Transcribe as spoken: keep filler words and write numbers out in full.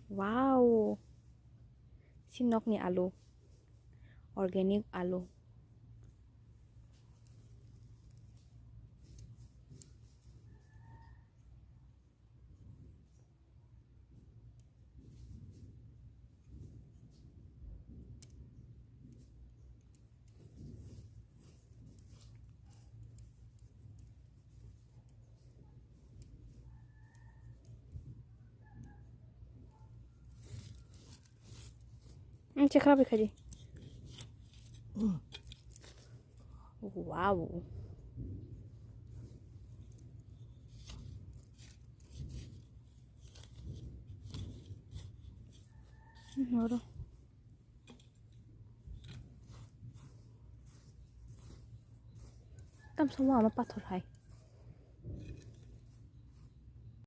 Wow. Si nokni alu. Organic alu. Ang chekra bai khaidi. Wow. Oro. Tam sama ama pathor hai.